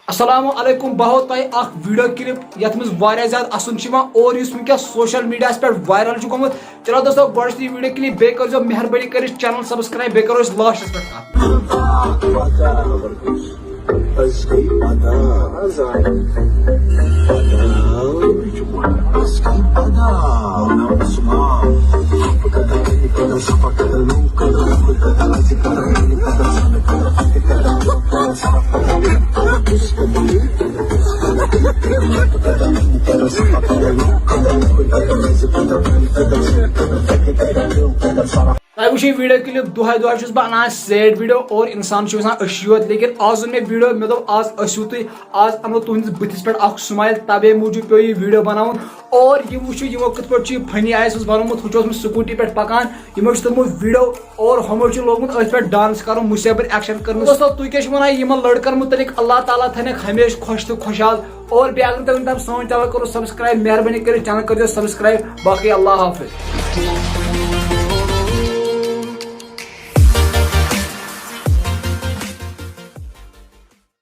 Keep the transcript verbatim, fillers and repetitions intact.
السلام علیکم، بہٕ ہاوو تۄہہِ اکھ ویڈیو کلپ یتھ منٛز واریاہ زیادٕ اسُن چھُ یِوان اور یُس وٕنکیٚس سوشل میڈیاہس پٮ۪ٹھ وائرل چھُ گوٚمُت۔ چلو دوستو، گۄڈٕ چھُ یہِ ویڈیو کلپ، بیٚیہِ کٔرزیو مہربٲنی کٔرِتھ چینل سبسکرائب، بیٚیہِ کرو أسۍ لاسٹس پٮ۪ٹھ کتھ۔ تۄہہِ وٕچھِو ویڈیو کلپ، دۄہے دۄہے چھُس بہٕ انان سیڈ ویڈیو اور انسان چھُ یژھان أچھی یوت، لیکن آز اوٚن مےٚ ویڈیو، مےٚ دوٚپ آز ٲسِو تُہۍ، آز انو تُہنٛدِس بٕتھِس پٮ۪ٹھ اکھ سمایل، تمے موٗجوٗب پیوٚو یہِ ویڈیو بناوُن۔ اور یِم وٕچھِو یِمو کِتھ پٲٹھۍ چھُ یہِ فنی آیس منٛز بنومُت، ہُہ چھُ اوسمُت سکوٗٹی پٮ۪ٹھ پکان، یِمو چھُ تُلمُت ویڈیو اور ہُمو چھُ لوگمُت أتھۍ پٮ۪ٹھ ڈانس کرُن، مُصیبر ایکشن کرنس۔ دوستو، تُہۍ کیٛاہ چھِو ونان یِمن لڑکن مُتعلق؟ اللہ تعالیٰ تھٲینکھ ہمیشہِ خۄش تہٕ خۄشحال۔ اور بیٚیہِ اگر تۄہہِ وُنہِ تام سون چینل کوٚروٕ سبسکرائب، مہربٲنی کٔرِتھ چینل کٔرزیو سبسکرائب۔ باقٕے اللہ حافظ۔